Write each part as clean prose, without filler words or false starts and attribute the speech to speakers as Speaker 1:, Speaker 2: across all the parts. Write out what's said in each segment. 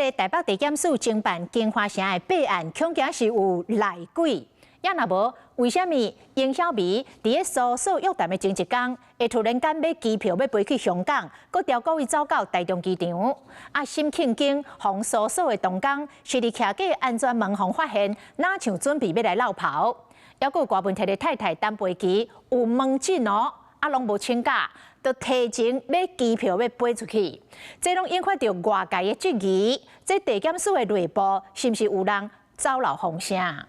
Speaker 1: 這個台北地檢署偵辦京華城的弊案，恐驚是有內鬼。也若無，為啥物英筱眉佇咧蘇綏約談的前一工，會突然間買機票欲飛去香港，閣調故意走到台中機場？啊，沈慶京予搜索的同工，是佇徛過安全門予發現，若像準備欲來落跑？猶閣有柯文哲的太太陳佩琪有門診哦，啊，攏無請假，就提前買機票欲飛出去，這攏引發著外界的質疑。這地檢署的內部是毋是有人走漏風聲？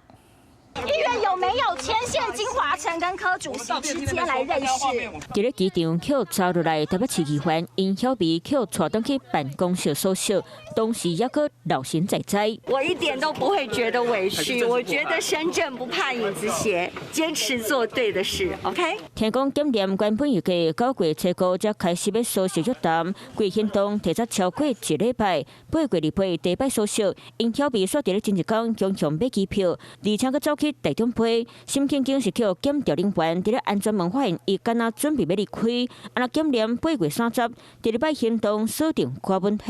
Speaker 2: 議員有沒有牽線京華城跟柯主席之間來認識？
Speaker 3: 佇咧機場予查落來，台北市議員英筱眉予帶轉去辦公室搜索，當時猶閣老神在在。
Speaker 4: 我一點都不會覺得委屈，我覺得身正不怕影子斜，堅持做對的事。OK。
Speaker 3: 聽講檢驗原本預計9月初5才開始欲搜索約談，規行動提早超過一禮拜。8月28第一擺搜索，英筱眉煞佇咧前一工強強買機票，而且閣走去台中飛。沈慶京是予檢調人員佇咧安全門發現，伊敢若準備欲離開。啊若檢驗8月30，第二擺行動鎖定柯文哲。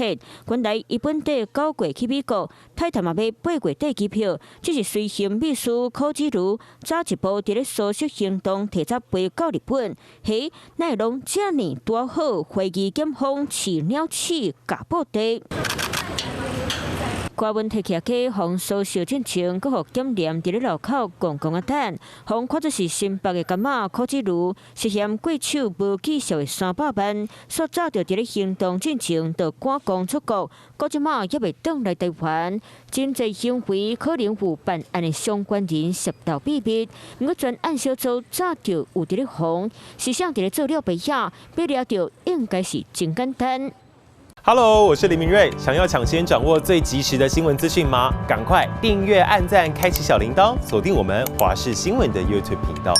Speaker 3: 原來伊本底9月去美國，太太嘛買8月底機票，只是隨行秘書柯子如早一步佇咧搜索行動提早飛到日本。嘿，哪會攏遮爾拄好？懷疑檢方飼鳥鼠共布袋。柯文哲徛家予搜索進前，閣予檢驗佇咧樓口戇戇仔等，予看做是新北的柑仔柯子如涉嫌過手無記數的300萬，煞早就佇咧行動進前就趕工出國，到這馬猶未轉來台灣，真濟行為可能有辦案的相關人泄露秘密。毋過專案小組早就有佇咧防，是啥佇咧做了白仔，欲掠著應該是真簡單。
Speaker 5: Hello，我是林明瑞。想要搶先掌握最及時的新聞資訊嗎？趕快訂閱、按讚、開啟小鈴鐺，鎖定我們華視新聞的 YouTube 頻道。